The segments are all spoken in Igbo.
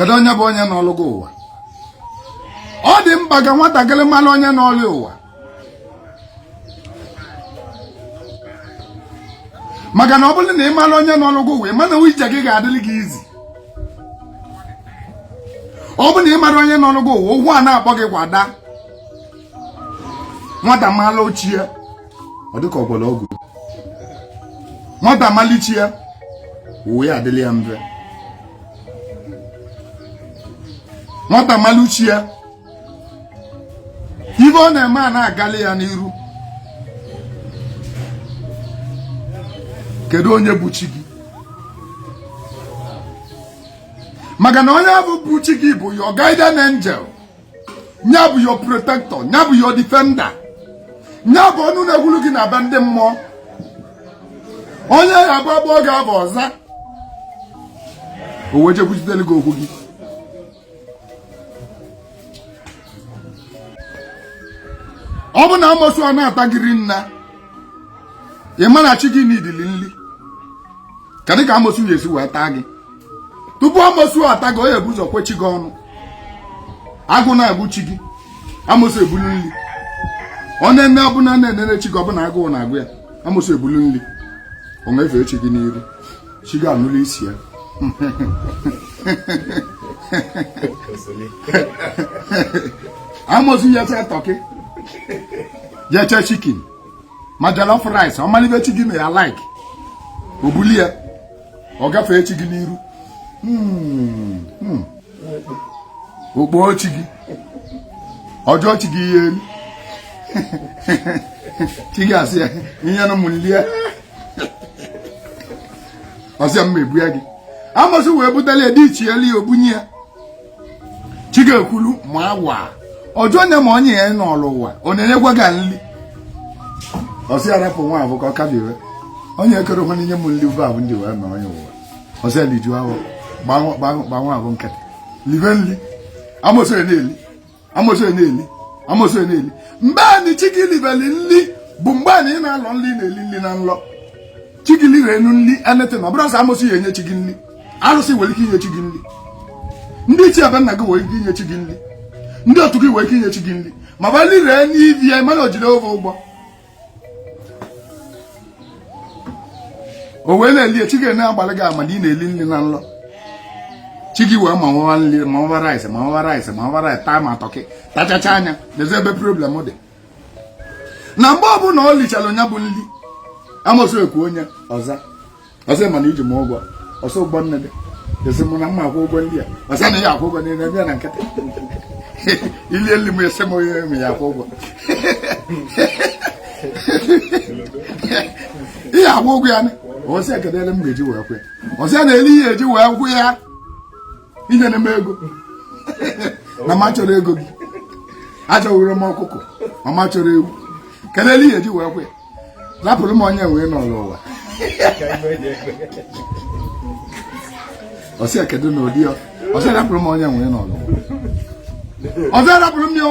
Kedu onye bụ onye nọlụ gị ụwa? Ọ dị mkpa ka nwatakịrị mara onye nọlụ ụwa, maka na ọ bụrụ na ị mara onye nọlụ gị ụwa, ị ma na ije gị ga-adịrị gị easy. Ọ bụrụ na ị mara onye nọlụ gị ụwa, ụgwọ a na-akpọ gị kwada. Nwata mala chi ya, ọ dịka ọgbọrọ ọgwụ. Nwata mali chi ya, ụwa ya adịla ya mfe. Nwata malụ chi ya, ife ọ na-eme a na-agali ya n'iru. Kedu onye bụ chi gị? Maka na onye ahụ bụ chi gị bụ your guardian angel, nya bụ your protector, nya bụ your defender, nya bụ ọnụ na-ekwuru gị na be ndị mmụọ. Onye ya bụ agbọ gị abụ ọza, o wee jekwuchitere gị okwu gị. Ọ bụ na amosu a na-ata gị nna, ị ma na chi gị n'idili nli. Kedu ka amosu ga-esi wee taa gị? Tupu amosu ata gị, ọ ya ebu ụzọ kwe chi gị ọnụ. Agụ na-agụ chi gị, amosu ebulu nri. Ọ na-ene ọbụla na-enene chi gị, ọbụna agụụ na-agụ ya, amosu ebulu nri, ọ na-efe chi gị n'iru, chi gị anụrụ isi ya. Amosu yeche turkey, yeche chicken, ma jollof rice, ọ malibe chi gị na ya like, o buli ya, ọ gafee chi gị n'iru, okpo chi gị, ọjọọ chi gị ihe elu, chi gị asị ya ihe na ụmụ ya, ọsị ya mma ebu ya gị. Amosu wee butela ya dị iche elu ya, obunye ya. Chi ga-ekwulu ma awa ọjọọ onye ma onye ya n'ọlụ ụwa, ọ na-enyekwa gị nli. Ọsị ya rapụ nwa abụ ka ọ kabiwe onye ekere hụ n'inye m nli bụ abụ ndị wee mee onye ụwa. Ọsị ya liju ahụ gbanwe abụ nkịtị libe nli. Amosu na-eli, amosu na-eli, amosu na-eli. Mgbe anyị chi gị libeli nli bụ mgbe anyị na-alọ nli, na-eli nli na nlọ. Chi gị lire enu nli anything, ọ bụrụ sọ amosu ya enye chi gị nli, arụsị nwere ike inye chi gị nli, ndị ichie ebe nna gị nwere ike inye chi gị nli, ndị otu gị nwere ike inye chi gị nli, ma ba lire n'ibi ya, mana o jide ofe ụgbọ o wee na-eli. Chi gị na-agbalị gị ama na ị na-eli nri na nlọ. Chi gị wee ma nwa nli, ma nwa rice, ma nwa rice, ma nwa rice, taa ma turkey, tachacha anya n'ezi ebe problem dị. Na mgbe ọbụla ọ lichara onye bụ nli, amosu ekwu onye ọza, ọsị mana iji m ụgwọ, ọsọ ụgbọ nne gị esi mụ na mma akwụ ụgwọ ndị a, ọsị na ya akwụ ụgwọ niile bịa na nkịtị ilie nli m, esi m onye m ya akwụ ụgwọ, ihe akwụ ụgwọ ya. Ọsị ekedele m ga-eji wee kwụ ya, ọsị ya na-eli ihe eji wee kwụ ya, inyere m ego na ma chọrọ ego gị, achọwuru m ọkụkọ ma ma chọrọ ewu, kedele ihe eji wee kwụ ya, rapụrụ m onye wee nọrọ ụwa. Ọsị ya kedu na ụdị ya, ọsị rapụrụ m onye wee nọrọ ụwa, ọsị rapụrụ m ya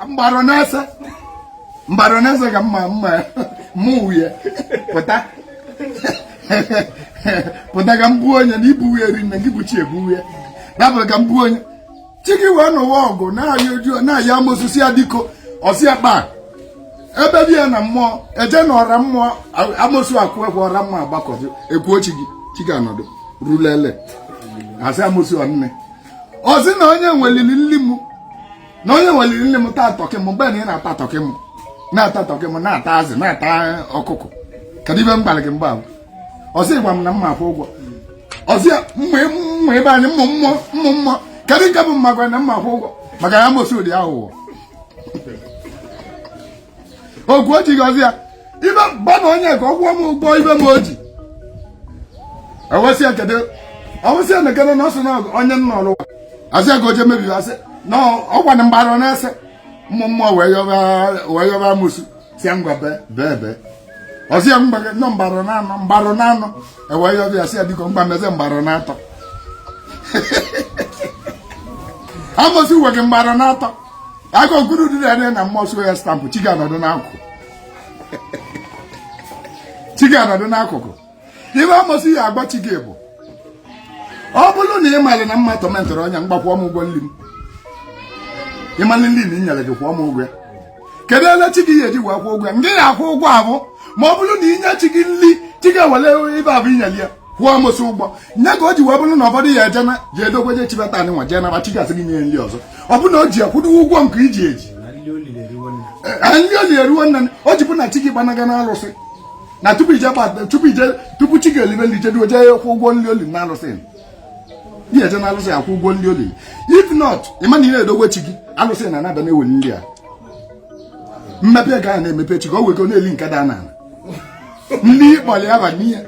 mgbarụ n'ese, mgbarụ n'ese ka mma mma mụ wuye pụta pụta ka m buo onye na ibu wuye rinne gị bụ chi ebu wuye, rapụrụ ka m buo onye. Chi gị wee n'ụwa ọgụ na-ayọ oju na-ayọ amosu si ya diko, ọsị ya kpa ebe bi ya na mmụọ eje na ọra mmụọ, amosu akwụ ekwe ọra mmụọ agbakọzi ekwuo chi gị, chi gị anọdụ rulele asị amosu nne, ọsị na onye nwelili nli m, na onye nweliri nli m taa turkey m. Mgbe na ị na-ata turkey m, na-ata turkey m, na-ata azụ, na-ata ọkụkọ, kedu ibe m gbara gị mgbe ahụ? Ọsị gwa m na mma akwụ ụgwọ, ọsị mma mma ebe anyị mmụ mmụọ mmụ mmụọ, kedu nke bụ mma gwa na mma akwụ ụgwọ? Maka ya amosu dị aghụghọ ogwu o jighị ọzọ ya ibe gba na onye ka ọ gwụọ m ụgwọ ibe m o ji ewesị ya kedu ọwụsị ya na kedu na ọ sị na onye nna ọrụ asị ya ka o jee mebiwe, asị na ọgwa na mgbarụ na-ese mmụ mmụọ wee yọba amosu si ya ngwa bee bee bee, ọsị ya mgba nọ mgbarụ na-anọ mgbarụ na-anọ, ewee yọba ya sị ya biko mgba meze mgbarụ na-atọ, amosu we gị mgbarụ na-atọ aka okuru dị ya na mmụọ suo ya stamp. Chi ga-anọdụ n'akụkụ, chi ga-anọdụ n'akụkụ. Ibe amosu ya agba chi gị bụ ọ bụrụ na ị ịmalị na mma tormentịrị onye mgba kwụọ m ụgwọ nri m. Ịmalị nri na inyere gị, kwụọ m ụgwọ ya. Kedu ele chi gị ya eji wee kwụọ ụgwọ ya? Ngị ya akwụ ụgwọ abụ ma ọ bụrụ na inye chi gị nri, chi gị ewere ibe abụ inyere ya kwụọ amosu ụgwọ nye ka o ji wee bụrụ na ụfọdụ ya eje na ji edokwe je chibata anyị nwa jee naba, chi gasị gị nye nri ọzọ. Ọ bụ na o ji akwụdo ụgwọ nke iji eji nri o ji eruo nne o ji bụ na chi gị gbanaga na alụsị na tupu ije tupu ije tupu chi ga-elibe nri jeduo jee kwụ ụgwọ nri oli na alụsị ihe eje na alụsị akwụ ụgwọ nri oli. If not, ịma na ị na-edogwe chi gị alụsị na anaba na-eweli nri a mmepe ga na-emepe chi gị o wego na-eli nke daa n'ala nri ịkpọli aba n'ihe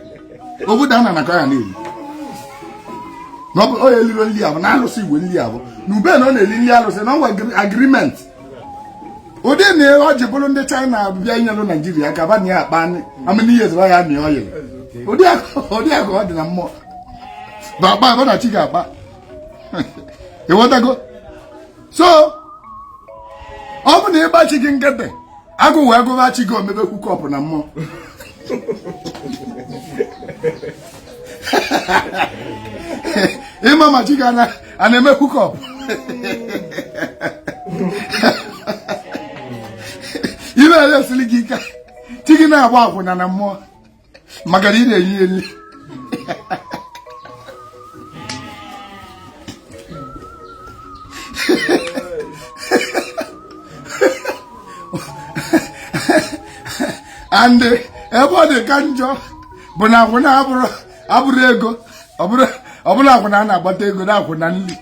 obodo a na ka ya na-eli na ọ eliro nri abụ na alụsị igwe nri abụ na ube na ọ na-eli nri alụsị na ọnwa agreement ụdị na ọ ji bụrụ ndị China bịa inyelụ Naijiria aka ba na ya akpa amịna ihe ezeba ya mịa ọyịrị ụdị akụ ọ dị na mmụọ bụ akpa abụ na chi ga-akpa. Ịghọtago? So ọ bụ na ịgba chi gị nkịtị, agụ wee gụba chi gị omebe hookup na mmụọ. Ịma ma chi gị a na-eme hookup, ime esili gị ike, chi gị na-agba akwụna na mmụọ maka na ị na-eyi eli. And ebe ọ dị ka njọ bụ na akwụna abụrụ ego, ọ bụrụ akwụna a na-agbata ego na akwụna nri.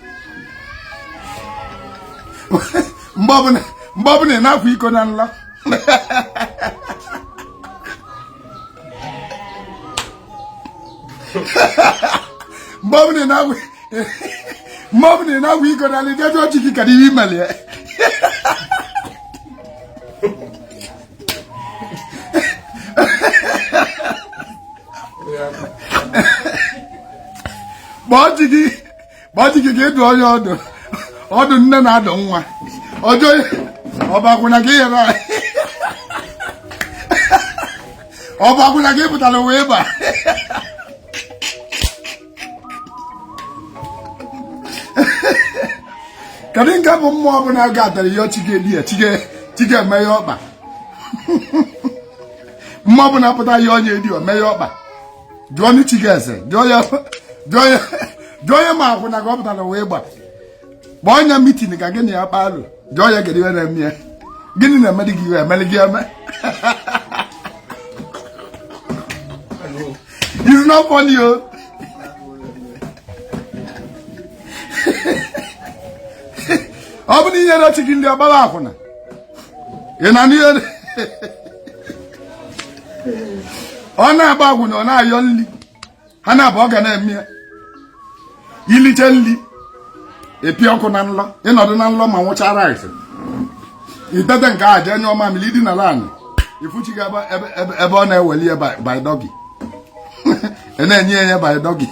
Mgbe ọbụla ị na-akwa iko na nla, mgbe ọbụla ị na-akwa iko na nla, jee jụọ chi gị kedu ihe imere ya. Kpọọ chi gị ka ịdụ onye ọdụ ọdụ nne na-adụ nwa ọjọọ ọbakwụna gị yere ọbakwụna gị pụtara wee ba. Kedu nke bụ mmụọ ọbụla ga-atara ihe chi ga-eli ya, chi ga-eme ya ọkpa? Mmụọ ọbụla pụta ihe onye edi o mee ya ọkpa. Jụọ chi gị ese, jụọ ya ma akwụna ka ọ pụtara wee gba. Kpọọ ya meeting ka gị na ya kpaa alụ, jụọ ya kedu ihe na-eme ya, gịnị na-emedi gị iwe emeli gị eme. It's not funny o. Ọ bụ na inyere chi gị ndị ọgbara akwụna ị na n'ihe ọ na-agba akwụna, ọ na-ayọ nri ha na-abụ ọ ga na-eme ya. Iliche nri epi ọkụ na nlọ, ịnọdụ na nlọ ma nwụcha rice itete nke a jee nyụọ mamịrị ịdị n'ala anyị ifuchi gị ebe ọ na-eweli ya by doggy, na-enye ya by doggy.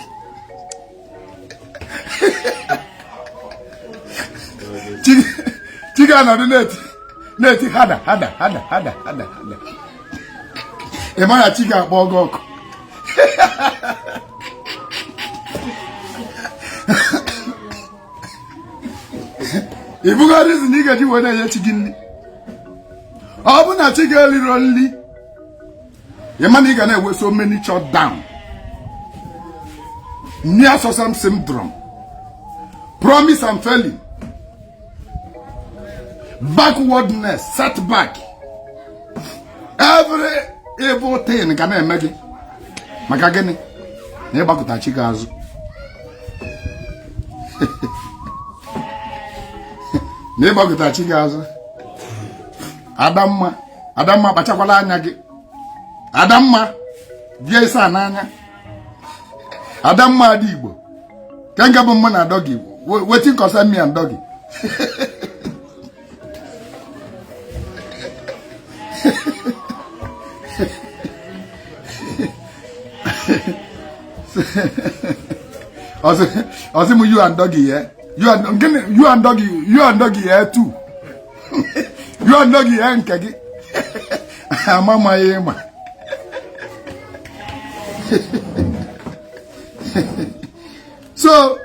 Chi ga-anọdụ na-eti hada hada hada hada hada hada. Ị mara chi ga-akpọ gị ọkụ. Ị bụgo reason ị ga-eji wee na-enye chi gị nri. Ọ bụ na chi ga-eriro nri, ị ma na ị ga na-enwe so many shutdown, near success syndrome, promise and failing, backwardness, setback, every evil thing ga na-eme gị. Maka gịnị? Na ịgbakọta chi gị azụ. Na ịgbakọta chi gị azụ. Adamma, Adamma, kpachakwala anya gị. Adamma, bịa ịsa n'anya. Adamma dị Igbo. Ka nke bụ mụ na doggy, wetin concern me and doggy? Ọsị m you and doggy ya. You and gịnị? You and doggy, you and doggy ya too. You and doggy ya nke gị. Ama amaghị ịma. So